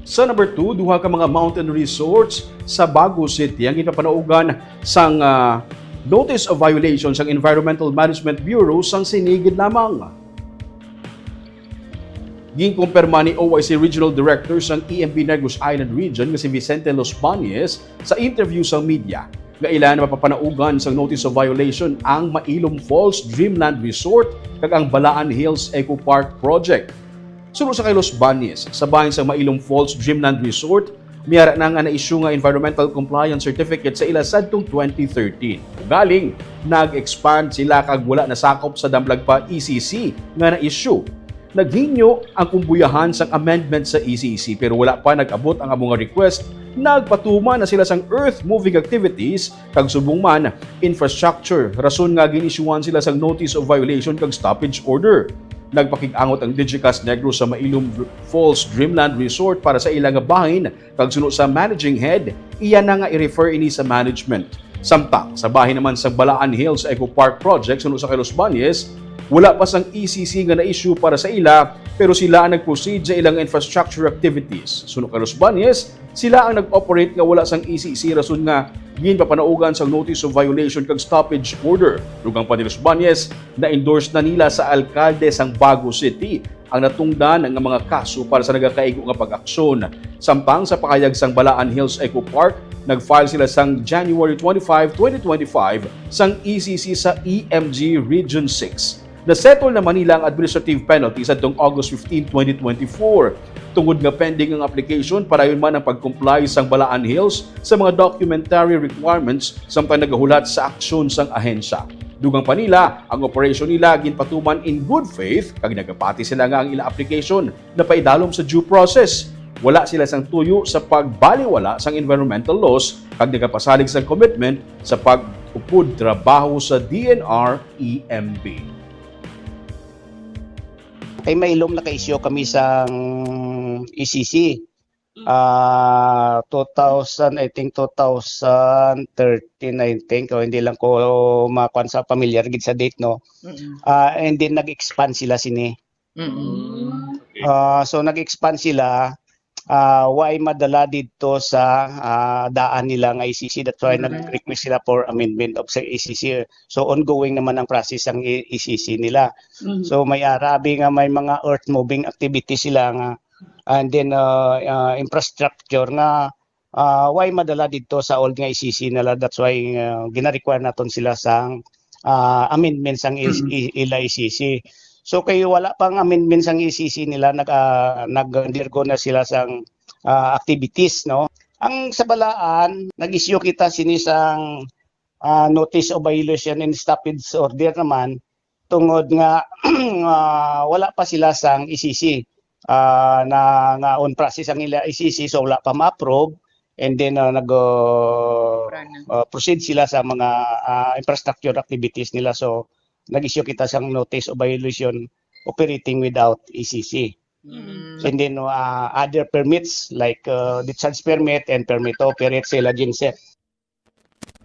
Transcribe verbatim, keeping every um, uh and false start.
Sa number two, duha ka mga mountain resorts sa Bago City ang ginpapanaugan sang, ah, notice of violation sang Environmental Management Bureau sang sini gid lamang. Ginkumpirma ni O I C Regional Director sang E M B Negros Island Region nga si Vicente Los Bañez sa interview sang media nga ila na mapapanaugan sang notice of violation ang Mailom Falls Dreamland Resort kag ang Balaan Hills Eco Park Project. Suno sa kay Los Bañez, sa bahin sang Mailom Falls Dreamland Resort, may ara na nga na-issue nga environmental compliance certificate sa ila sadtong twenty thirteen. Ugaling, nag-expand sila kag wala nasakop sa damlag pa E C C nga na-issue. Naghinyo ang kumbuyahan sang amendment sa E C C, pero wala pa nag-abot ang amo nga request. Nagpatuman na sila sang earth moving activities kag subong man infrastructure, rason nga gin-issuehan sila sang notice of violation kag stoppage order. Nagpakig-angot ang Digicast Negros sa Mailom Falls Dreamland Resort para sa ila nga bahin, kag suno sa managing head, iya na nga i-refer ini sa management. Samtang sa bahin naman sa Balaan Hills Eco Park Project, suno sa kay Los Bañez, wala pa sang E C C nga na-issue para sa ila, pero sila ang nag-proceed sa ilang infrastructure activities. Suno kay Los Bañez, sila ang nag-operate nga wala sang E C C, rason nga ginpapanaugan sang notice of violation kag stoppage order. Dugang pa ni Los Bañez, na-endorse na nila sa alkalde sang Bago City ang natungdan nga mga kaso para sa nagakaigo nga pag-aksyon. Samtang sa pakayag sang Balaan Hills Eco Park, nag-file sila sang January twenty-five, twenty twenty-five sang E C C sa E M G Region six. Nasettle naman nila ang administrative penalty sadtong August fifteen, twenty twenty-four. Tungod nga pending ang application, padayon man ang pag-comply sang Balaan Hills sa mga documentary requirements samtang nagahulat sa aksyon sang ahensya. Dugang pa nila, ang operasyon nila ginpatuman in good faith kag nagapati sila nga ang ila application napaidalom sa due process. Wala sila sang tuyo sa pagbaliwala sang environmental laws kag nagapasalig sang commitment sa pag-upod trabaho sa D N R E M B. Kay Mailom naka-issue kami sang E C C. Ah, two thousand, I think two thousand thirteen, I think, o hindi lang ko makuan sa familiar gid sa date, no. Mm. Ah, and then nag-expand sila sini. Mm. Ah, so nag-expand sila, ah, way madala didto sa, ah, daan nila nga E C C. That's why Mm. nag-request sila for amendment of sa E C C. So ongoing naman ang process ang E- E C C nila. Mm. So may arabi nga may mga earth moving activities sila nga, and then, ah, ah, infrastructure nga, ah, way madala didto sa old nga E C C nila. That's why, ah, gina-require naton sila sang, ah, amendment sang is- Mm. i- ila E C C. So kay wala pang amendment sang E C C nila, nag ah, nag-undergo na sila sang, ah, activities, no. Ang sa Balaan, nag-issue kita sini sang, ah, notice of violation and stoppage order naman tungod nga, ah, wala pa sila sang E C C. Ah, na nga on process ang ila E C C, so wala pa ma-approve, and then, ah, nag ah, Wala na. ah, proceed sila sa mga, ah, infrastructure activities nila. So nag-issue kita sang notice of violation operating without E C C. Mm. And then, ah, other permits like, ah, discharge permit and permit to operate sa ila genset.